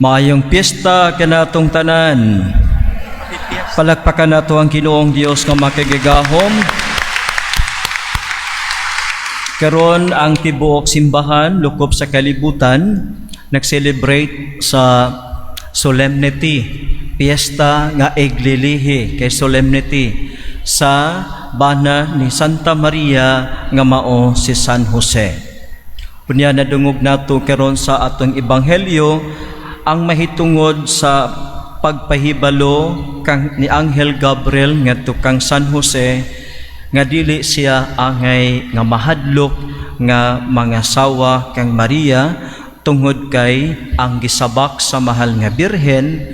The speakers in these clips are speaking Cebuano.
Maayong piyesta kanatong tanan. Palakpakan nato ang Ginoong Dios nga makagagahom. Karon, ang tibuok simbahan lukop sa kalibutan nag-celebrate sa solemnity, piyesta nga iglilihi kay solemnity sa bana ni Santa Maria nga mao si San Jose. Unya nadungog nato karon sa atong ebanghelyo ang mahitungod sa pagpahibalo kang ni Anghel Gabriel ngadto kang San Jose nga dili siya angay nga mahadlok nga mangasawa kang Maria tungod kay ang gisabak sa mahal nga Birhen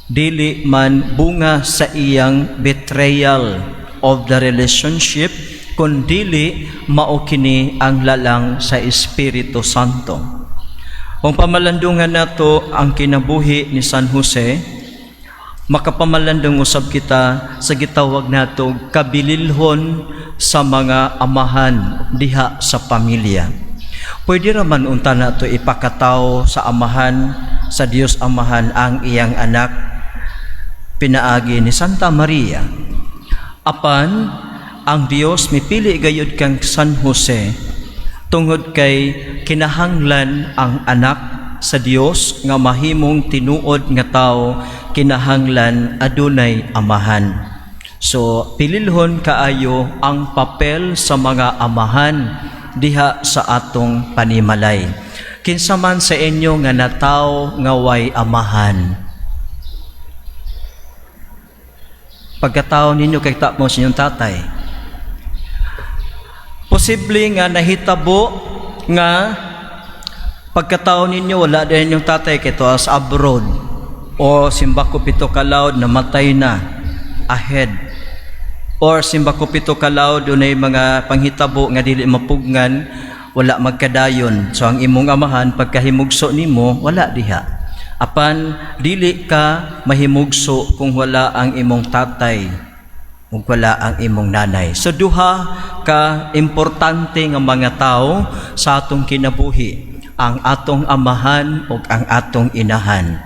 dili man bunga sa iyang betrayal of the relationship, kundili mao kini ang lalang sa Espiritu Santo. Kung pamalandungan nato ang kinabuhi ni San Jose, makapamalandong usab kita sa gitawag nato kabililhon sa mga amahan diha sa pamilya. Pwede raman unta nato ipakataw sa amahan, sa Dios Amahan, ang iyang anak pinaagi ni Santa Maria. Apan ang Dios mipili gayud kang San Jose tungod kay kinahanglan ang anak sa Dios nga mahimong tinuod nga tao, kinahanglan adunay amahan. So pililhon kaayo ang papel sa mga amahan diha sa atong panimalay. Kinsa man sa inyo nga nataw nga way amahan? Pagkatao ninyo, kay mo sa inyong tatay. Posible nga nahitabo nga pagkatao ninyo wala din inyong tatay kay as abroad o simbako 7 kalawod namatay na ahead or simbako 7 kalawod dunay mga panghitabo nga dili mapugngan, wala magkadayon. So ang imong amahan, pagkahimugso nimo, wala diha. Apan dili ka mahimugso kung wala ang imong tatay ug wala ang imong nanay. So duha ka importante nga mga tao sa atong kinabuhi, ang atong amahan ug ang atong inahan.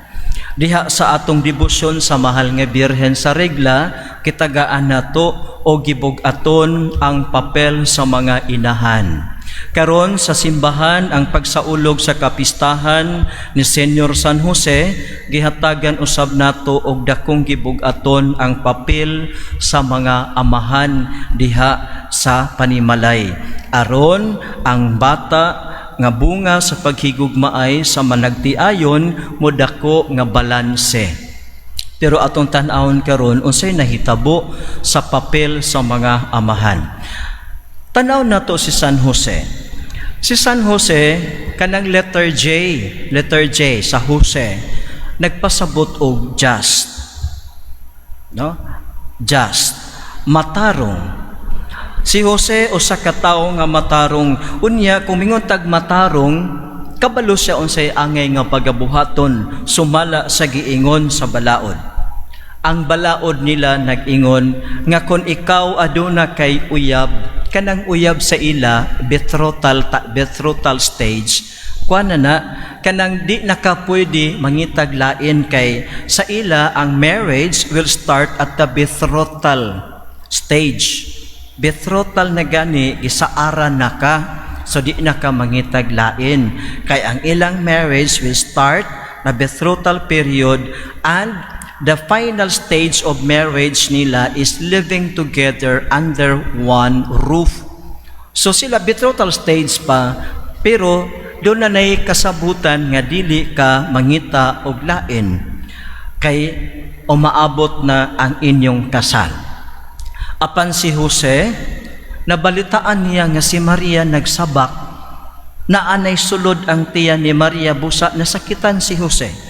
Diha sa atong debosyon sa mahal nga Birhen sa Regla, kitagaan nato o gibug-aton ang papel sa mga inahan. Karon sa simbahan, ang pagsaulog sa kapistahan ni Senyor San Jose, gihatagan usab nato og dakong gibug-aton ang papel sa mga amahan diha sa panimalay. Aron ang bata nga bunga sa paghigugmaay sa managtiayon modako nga balanse. Pero atong tan-awon karon unsay nahitabo sa papel sa mga amahan. Tanaw nato si San Jose. Si San Jose, kanang letter J, letter J sa Jose, nagpasabot og just. No? Just. Matarong. Si Jose usa ka tawo nga matarong. Unya kung mingon tag matarong, kabalo siya unsay angay nga pagabuhaton sumala sa giingon sa balaod. Ang balaod nila nag-ingon nga kung ikaw aduna kay uyab, kanang uyab sa ila betrothal, betrothal stage kuan na na, kanang di naka pwede mangitag lain kay sa ila ang marriage will start at the betrothal stage. Betrothal na gani, gisaara na ka, so di na ka mangitag lain kay ang ilang marriage will start na betrothal period and the final stage of marriage nila is living together under one roof. So sila, betrothal stage pa, pero doon na nay kasabutan nga dili ka mangita og lain kay umaabot na ang inyong kasal. Apan si Jose, nabalitaan niya nga si Maria nagsabak, na anay sulod ang tiyan ni Maria, busa nasakitan si Jose.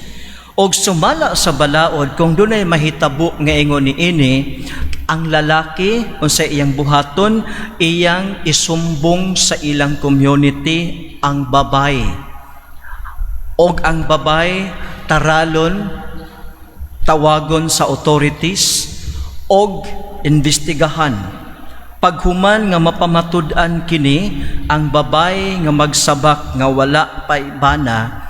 Og sumala sa balaod, kung dunay mahitabo nga ingon ni ini, ang lalaki, unsa iyang buhaton? Iyang isumbong sa ilang community ang babay. Og ang babay taralon, tawagon sa authorities og imbestigahan. Paghuman nga mapamatud-an kini, ang babay nga magsabak nga wala pay bana.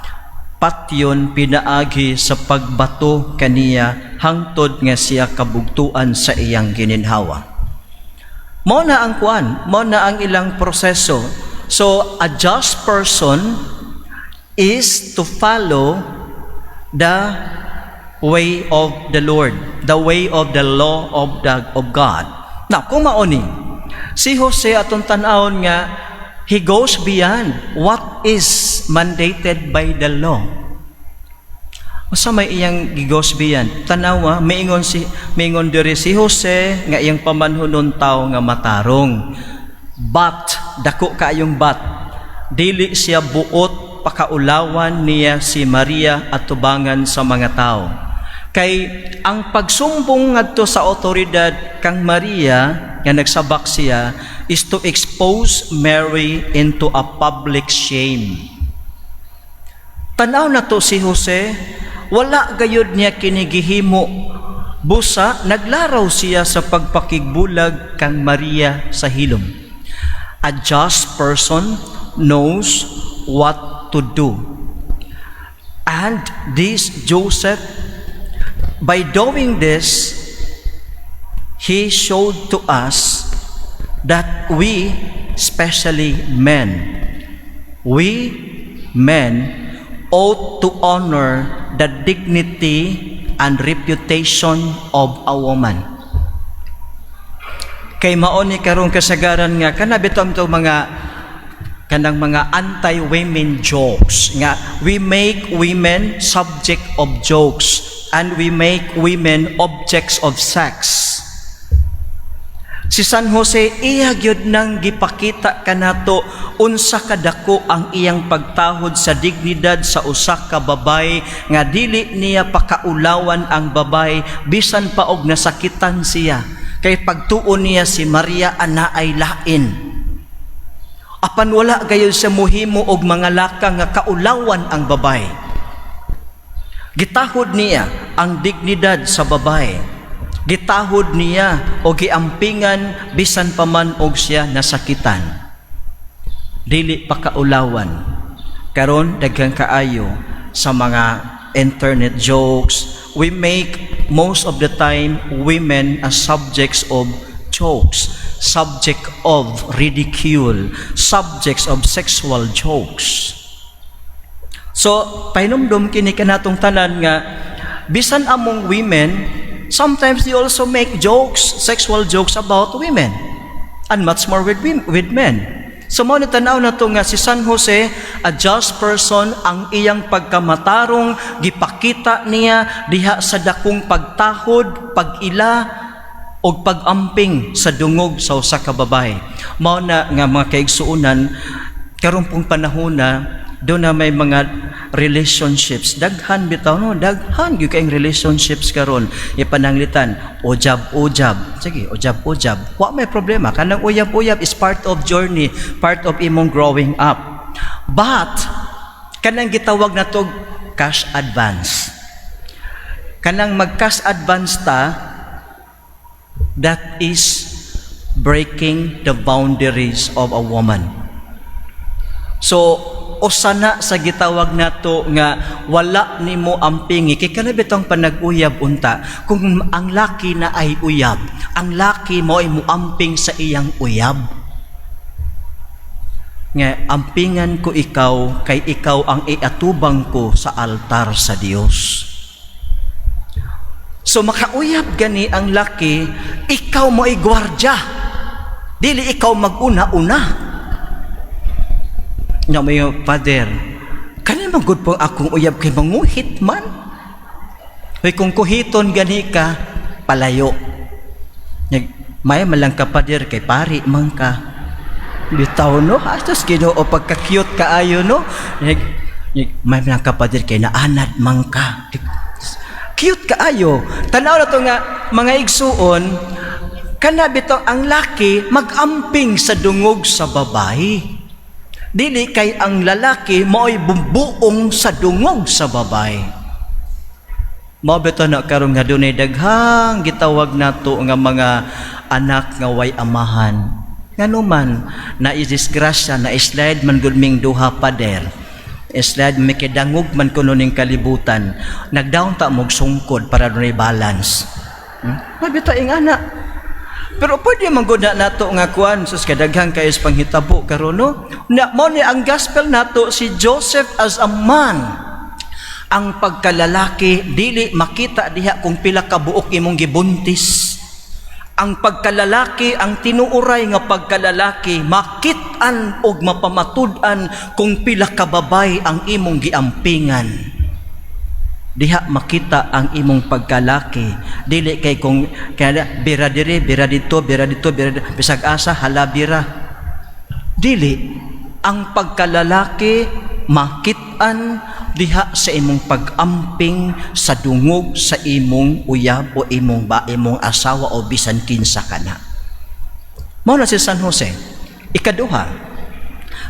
Patyon pinaagi sa pagbato kaniya hangtod nga siya kabugtuan sa iyang gininhawa. Mao na ang kuan, mao na ang ilang proseso. So a just person is to follow the way of the Lord, the way of the law of God. Now, kung mao ni, si Jose atong tan-awon nga he goes beyond what is mandated by the law. Unsa may iyang goes beyond? Tanawa, maingon diri si Jose nga iyang pamanhunon tawo nga matarong. But dako kaayong but, dili siya buot pakaulawan niya si Maria atubangan sa mga tao. Kay ang pagsumbong ngadto sa otoridad kang Maria nga nagsabak siya is to expose Mary into a public shame. Tanaw na to si Jose, wala gayud niya kini gihimo. Busa naglaraw siya sa pagpakigbulag kang Maria sa hilom. A just person knows what to do. And this Joseph, by doing this, he showed to us that we, especially men, we men ought to honor the dignity and reputation of a woman. Kay mao ni karong kasagaran nga kana bitaw to mga kanang mga anti-women jokes nga we make women subject of jokes and we make women objects of sex. Si San Jose, iya gyud nang gipakita kanato unsa kadako ang iyang pagtahod sa dignidad sa usa ka babay nga dili niya pakaulawan ang babay bisan pa og nasakitan siya, kay pagtuon niya si Maria ana ay lain. Apan wala gayud siya muhimo og mga laka nga kaulawan ang babay. Gitahod niya ang dignidad sa babay. Gitahod niya o giampingan bisan pa man og siya nasakitan. Dili pakaulawan. Karon daghan kaayo sa mga internet jokes, we make most of the time women as subjects of jokes, subject of ridicule, subjects of sexual jokes. So, pahinumdum kini kanatong tanan nga bisan among women, sometimes they also make jokes, sexual jokes about women. And much more with men. So mao ni tanaw na to nga si San Jose, a just person, ang iyang pagkamatarong gipakita niya diha sa dakong pagtahod, pag-ila og pag-amping sa dungog sa usa ka babae. Mao na nga, mga kaigsuonan, karon pong panahon na do na may mga relationships, daghan bitaw, no? Daghan gyud kayong relationships karon. Ipananglitan ujab ujab, sige, ujab ujab, wa may problema. Kanang uyab uyab is part of journey, part of imong growing up. But kanang gitawag na to cash advance, kanang mag cash advance ta, that is breaking the boundaries of a woman. So usa na sa gitawag nato nga wala nimo ampingi, kay kana bitong panag-uyab unta, kung ang laki na ay uyab, ang laki mo ay muamping sa iyang uyab nga ampingan ko ikaw kay ikaw ang iatubang ko sa altar sa Dios. So makauyab gani ang laki, ikaw mo ay gwardya, dili ikaw maguna-una. Nya may father, kani man gud po akong uyab kay manguhit man. Hoy, kung kuhiton gani ka, palayo. Nya, may malang ka, pader, kay pari man ka. Bitaw, no? Astos Ginoo, pagka-cute kaayo, no? May malang ka, pader, kay naanad man ka. Cute kaayo. Tanaw na to nga mga igsuon, kana bitaw ang laki magamping sa dungog sa babae. Dili kay ang lalaki mao'y bumbuong sa dungog sa babae. Mao bitaw na karon nga dunay daghang gitawag nato nga mga anak nga way amahan. Ngano man na disgrasya na slide man gud ming duha, pader. Slide mikidangog man kuno ning kalibutan. Nagdown ta mog sungkod para dunay balance. Mabita ingana. Pero pwede man gud na nato nga kuan, sus, kadaghan kayo sa panghitabo karon, no. Na mo ni ang gospel nato, si Joseph as a man. Ang pagkalalaki dili makita diha kung pila ka buok imong gibuntis. Ang pagkalalaki, ang tinuuray nga pagkalalaki, makit-an og mapamatud-an kung pila ka babay ang imong giampingan. Diha makita ang imong pagkalaki. Dili kay kung kaya bira diri, bira dito, bira dito, bira dito, bisag asa hala bira. Dili ang pagkalalaki makit-an diha sa imong pag-amping sa dungog sa imong uyab o imong ba imong asawa o bisan kinsa kana. Mao na si San Jose. Ikaduha,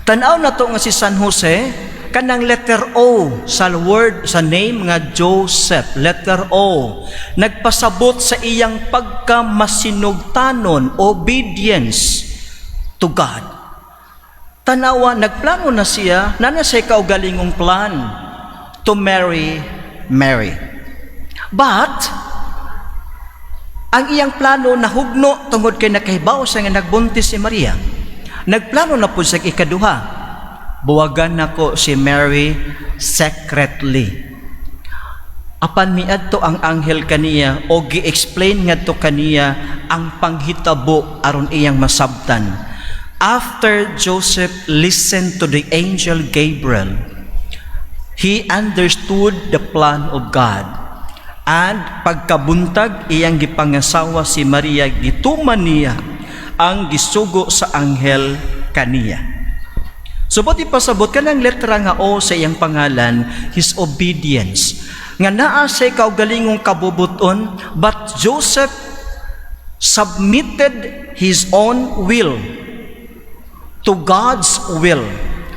tan-aw na to nga si San Jose, kanang letter O sa word, sa name nga Joseph, letter O, nagpasabot sa iyang pagkamasinugtanon, obedience to God. Tanawa, nagplano na siya, na siya kaugalingong plan to marry Mary. But, ang iyang plano nahugno tungod kay nakahibaw siya nga nagbuntis si Maria. Nagplano na po siya ikaduha. Buwagan nako si Mary secretly. Apan miadto ang anghel kaniya o gi-explain ngadto kaniya ang panghitabo aron iyang masabtan. After Joseph listened to the angel Gabriel, he understood the plan of God. And pagkabuntag, iyang gipangasawa si Maria, gituman niya ang gisugo sa anghel kaniya. So buot ipasabot, kanang letra nga O sa iyang pangalan, his obedience. Nga naa sa kaugalingong kabubuton, but Joseph submitted his own will to God's will,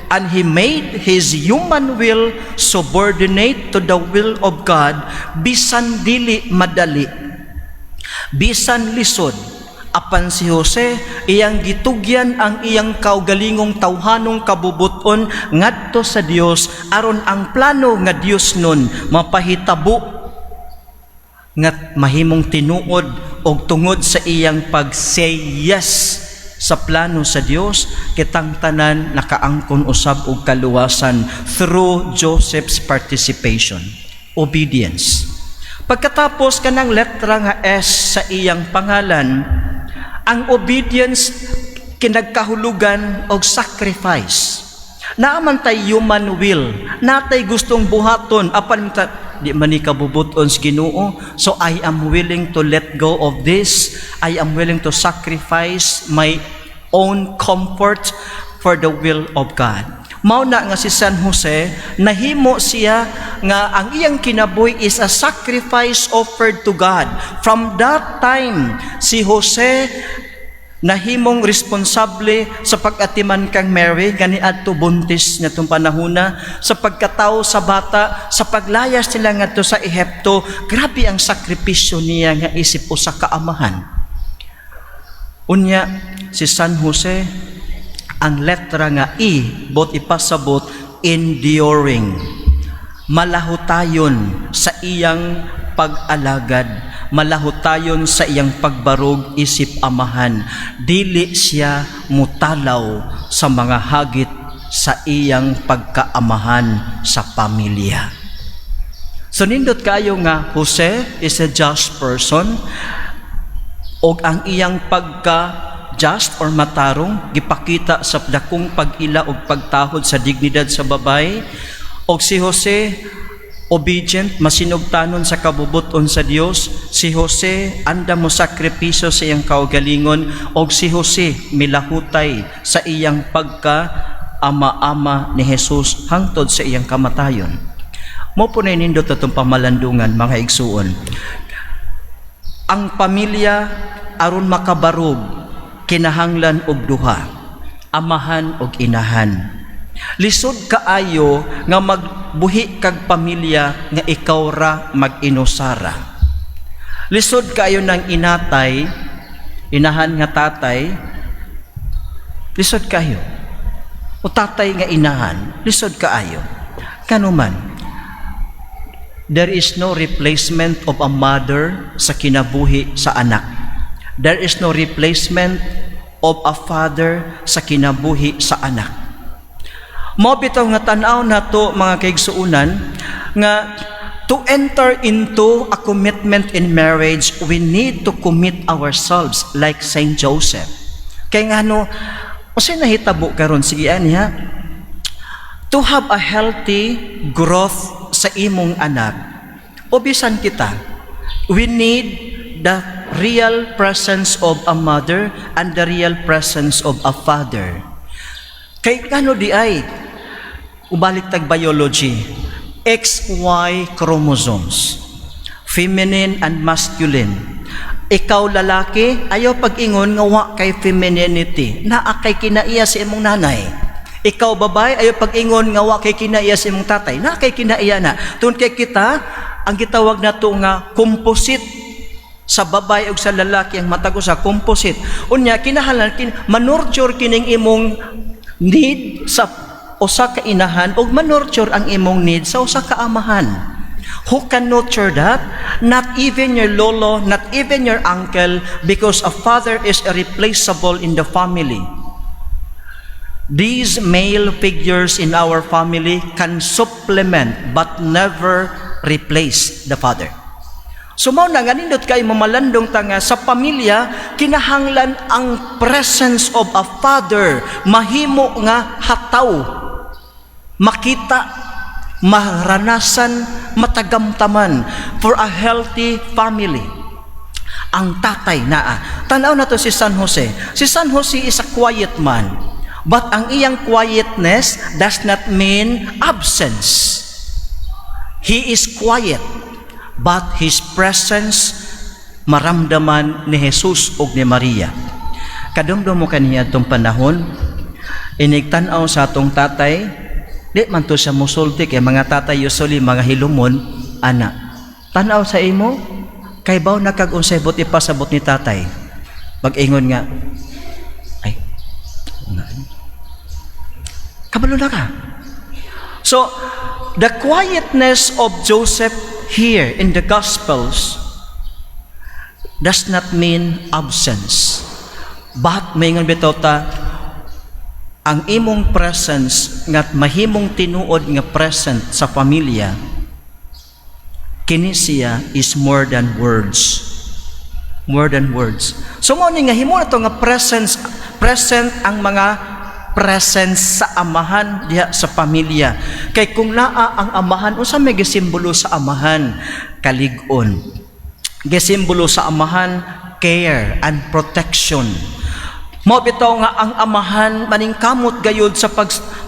and he made his human will subordinate to the will of God, bisan dili madali, bisan lisod. Apan si Jose, iyang gitugyan ang iyang kaugalingong tawhanong kabubuton ngadto sa Dios aron ang plano nga Dios nun mapahitabo nga mahimong tinuod. Og tungod sa iyang pag-say yes sa plano sa Dios, kitang tanan nakaangkon usab og kaluwasan through Joseph's participation, obedience. Pagkatapos, kanang letra nga S sa iyang pangalan, ang obedience kinagkahulugan og sacrifice. Naa man tay human will, natay gustong buhaton, apan ta, di man ni kabubuton sa Ginoo, so I am willing to let go of this. I am willing to sacrifice my own comfort for the will of God. Mao na nga si San Jose, nahimo siya nga ang iyang kinabuhi is a sacrifice offered to God. From that time, si Jose nahimong responsable sa pag-atiman kang Mary gani adto buntis ngatong panahona, sa pagkatawo sa bata, sa paglayas nila ngadto sa Ehipto. Grabe ang sakripisyo niya nga isip usa ka amahan. Unya si San Jose, ang letra nga E, bot ipasabot enduring, malahutayon sa iyang pag-alagad, malahutayon sa iyang pagbarog isip amahan. Dili siya mutalaw sa mga hagit sa iyang pagkaamahan sa pamilya. So nindot kayo nga Jose is a just person og ang iyang pagka just or matarong gipakita sa dakong pag-ila og pagtahod sa dignidad sa babay. Og si Jose obedient, masinugtanon sa kabubuton sa Dios. Si Jose andam mo sakripisyo sa iyang kaugalingon, og si Jose milahutay sa iyang pagka ama-ama ni Jesus hangtod sa iyang kamatayon. Mo po na nindot atong pamalandungan, mga igsuon. Ang pamilya aron makabarog kinahanglan og duha, amahan og inahan. Lisod kaayo nga magbuhi kag pamilya nga ikaw ra mag-inusara. Lisod kaayo ng inatay, inahan nga tatay, lisod kayo. O tatay nga inahan, lisod kaayo. Kanuman, there is no replacement of a mother sa kinabuhi sa anak. There is no replacement of a father sa kinabuhi sa anak. Mao bitaw nga tan-aw nato, mga kaigsuonan, nga to enter into a commitment in marriage, we need to commit ourselves like Saint Joseph. Kay ngano, unsay nahitabo karon, sige ani ha, to have a healthy growth sa imong anak o bisan kita, we need the real presence of a mother and the real presence of a father. Kay ngano di ay, ubalik tag biology, XY chromosomes, feminine and masculine. Ikaw lalaki, ayaw pag-ingon nga wa kay femininity. Naa kay kinaiya sa imong nanay. Ikaw babae, ayaw pag-ingon nga wa kay kinaiya sa imong tatay. Naa kay kinaiya na. Tungod kay kita, ang gitawag nato nga composite sa babae ug sa lalaki, ang matag usa composite. Unya kinahanglan manurture kining imong need sa usa ka inahan ug manurture ang imong need sa usa ka amahan. Who can nurture that? Not even your lolo, not even your uncle, because a father is irreplaceable in the family. These male figures in our family can supplement but never replace the father. So mao na nga nindot kay mamalandong ta nga sa pamilya kinahanglan ang presence of a father mahimo nga hataw, makita, maranasan, matagamtaman for a healthy family. Ang tatay naa. Tanaw na to si San Jose. Si San Jose is a quiet man. But ang iyang quietness does not mean absence. He is quiet, but his presence maramdaman ni Jesus ug ni Maria. Kadumdum mo kaniya itong panahon, inigtan-aw sa atong tatay, di man to siya musulti kay mga tatay usually mga hilumon, ana. Tanaw sa imo, kay baw na kag unsay buot ipasabot ni tatay. Pag-ingon nga, "Ay, nga, kabalo na ka." So, the quietness of Joseph here in the Gospels does not mean absence. But maingon bitaw ta, ang imong presence nga mahimong tinuod nga present sa pamilya, kini siya is more than words. More than words. So mao ni nga himo na to nga presence, present ang mga presence sa amahan diha sa pamilya. Kay kung naa ang amahan, unsa may gisimbolo sa amahan? Kalig-on. Gisimbolo sa amahan, care and protection. Mao bitaw nga ang amahan maningkamot gayud sa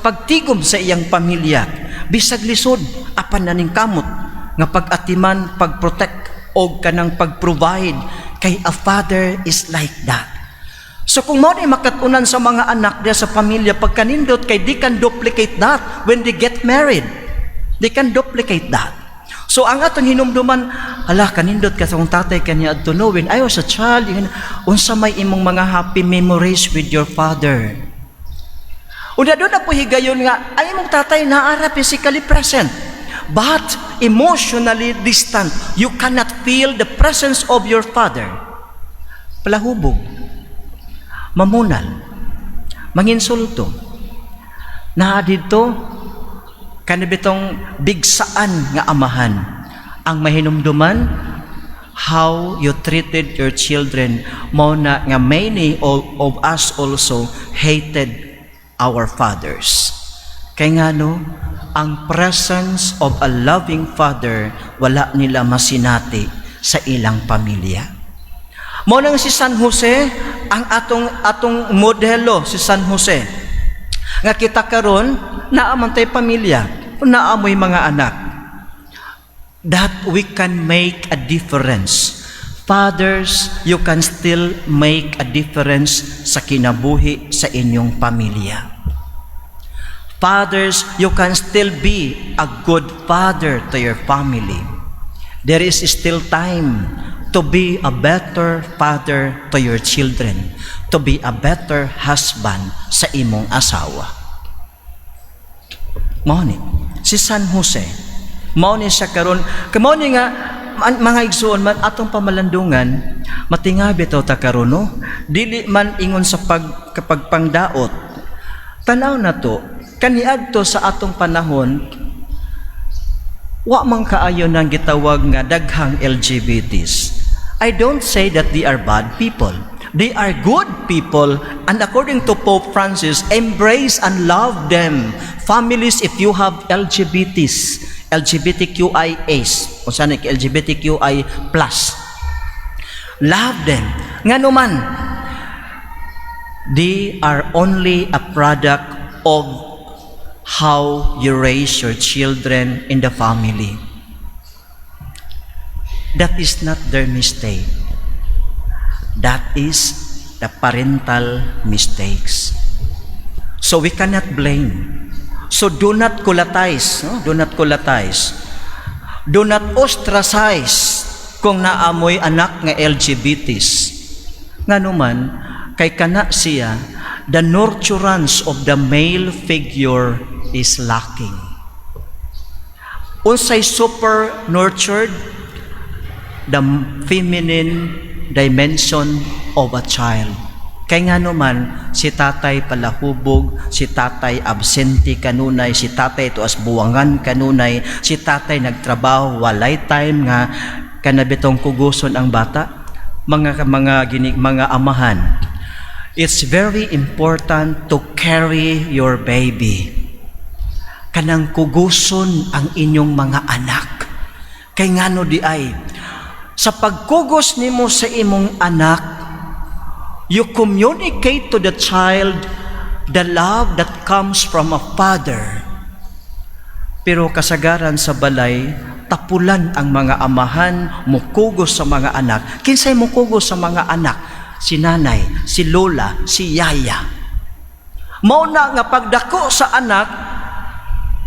pagtigom sa iyang pamilya. Bisag lisod, apan naningkamot nga pag-atiman, pag-protect og kanang pag-provide, kay a father is like that. So kung mao ni makat-unan sa mga anak diya sa pamilya, pagkanindot kay they can duplicate that when they get married. They can duplicate that. So ang atong hinumduman, ala, kanindot ka sa akong tatay kaniya adto no, when I was a child, yun, unsa may imong mga happy memories with your father? Una doon na po higayon nga, ay imong tatay naara physically present, but emotionally distant. You cannot feel the presence of your father. Palahubog, mamunal, manginsulto. Naa didto, kanibitong bigsaan nga amahan. Ang mahinumduman, how you treated your children, mao na nga many of us also hated our fathers. Kay ngano, ang presence of a loving father wala nila masinati sa ilang pamilya. Mao nang si San Jose ang atong modelo, si San Jose. Nga kita karon naa man tay pamilya, naa moy mga anak. That we can make a difference. Fathers, you can still make a difference sa kinabuhi sa inyong pamilya. Fathers, you can still be a good father to your family. There is still time to be a better father to your children, to be a better husband sa imong asawa. Mao ni. Si San Jose. Mao ni siya karon, kay mao ni nga mga igsuon man atong pamalandungan, matingabi bitaw ta karon, no? Dili man ingon sa pag kapag pangdaot. Tanaw na to, kaniadto sa atong panahon, wa man kaayo nang gitawag nga daghang LGBTs. I don't say that they are bad people. They are good people, and according to Pope Francis, embrace and love them. Families, if you have LGBTs, LGBTQIAs, kung saan LGBTQI+, love them. Ngano man, they are only a product of how you raise your children in the family. That is not their mistake. That is the parental mistakes. So we cannot blame. So do not kulatize, no? Do not kulatize. Do not ostracize kung naa moy anak nga LGBTs. Ngano man, kay kana siya, the nurturance of the male figure is lacking. Unsay super nurtured? The feminine dimension of a child. Kay ngano man, si tatay palahubog, si tatay absente kanunay, si tatay tuas buwangan kanunay, si tatay nagtrabaho, walay time nga kanabitong kuguson ang bata. Mga amahan, it's very important to carry your baby. Kanang kuguson ang inyong mga anak. Kay ngano di ay, sa pagkugos nimo sa imong anak, you communicate to the child the love that comes from a father. Pero kasagaran sa balay, tapulan ang mga amahan mukugos sa mga anak. Kinsay mukugos sa mga anak? Si nanay, si lola, si yaya. Mao na nga pagdako sa anak,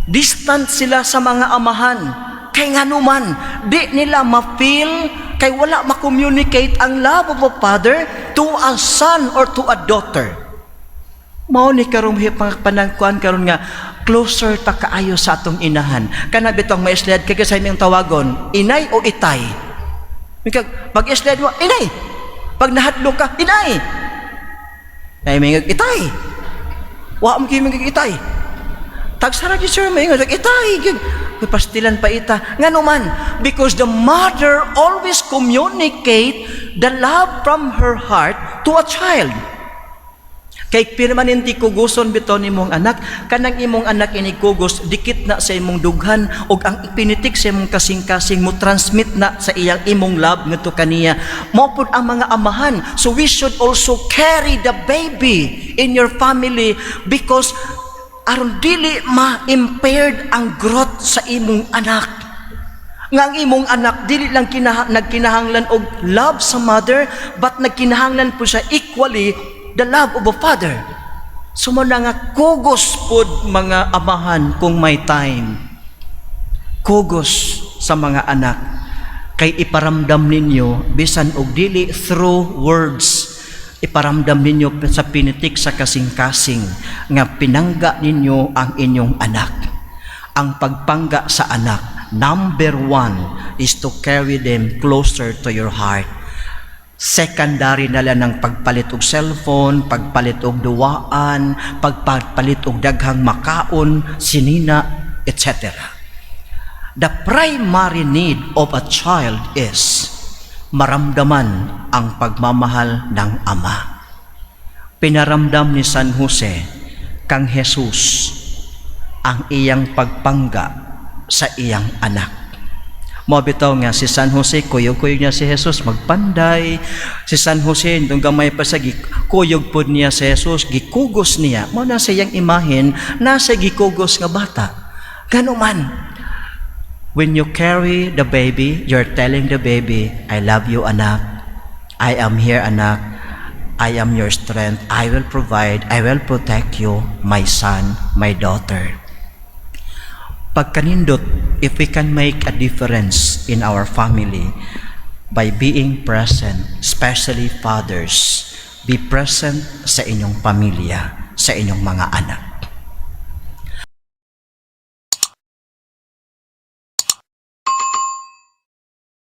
distant sila sa mga amahan. Kay ngano man, di nila ma-feel kay wala ma-communicate ang love of a father to a son or to a daughter. Mao ni karong panangkuan karon nga closer ta kaayo sa atong inahan. Kana bitong maisled kay sa imong tawagon, inay o itay. Mikag pag isled mo, inay. Pag nahadlok ka, inay. Ay may itay. Wa mo kay itay. Tagsara gyud, sir, may itay. Pastilan pa ita. Ngano man, because the mother always communicate the love from her heart to a child. Kay permanente kuguson bitaw nimong anak, kanang imong anak inikugos, dikit na sa imong dughan ug ang ipinitik sa imong kasing-kasing mo transmit na sa iyang imong love ngadto kaniya. Mao pud ang mga amahan. So we should also carry the baby in your family because aron dili ma-impaired ang growth sa imong anak. Nga ang imong anak dili lang nagkinahanglan og love sa mother, but nagkinahanglan po siya equally the love of a father. So mao na nga kugos pod, mga amahan, kung may time. Kugos sa mga anak kay iparamdam ninyo bisan og dili through words, iparamdam ninyo sa pinitik sa kasing-kasing nga pinangga ninyo ang inyong anak. Ang pagpangga sa anak, number one is to carry them closer to your heart. Secondary na lang ng pagpalit og cellphone, pagpalit og duwaan, pagpalit og daghang makaon, sinina, etc. The primary need of a child is maramdaman ang pagmamahal ng Ama. Pinaramdam ni San Jose kang Jesus ang iyang pagpangga sa iyang anak. Mao bitaw nga si San Jose, kuyog-kuyog niya si Jesus magpanday. Si San Jose, itong gamay pa sa kuyog pod niya si Jesus, gikugos niya. Mao na sa iyang imahen, nasa gikugos nga bata. Gano man, when you carry the baby, you're telling the baby, "I love you, anak. I am here, anak. I am your strength. I will provide, I will protect you, my son, my daughter." Pagkanindot, if we can make a difference in our family by being present, especially fathers, be present sa inyong pamilya, sa inyong mga anak.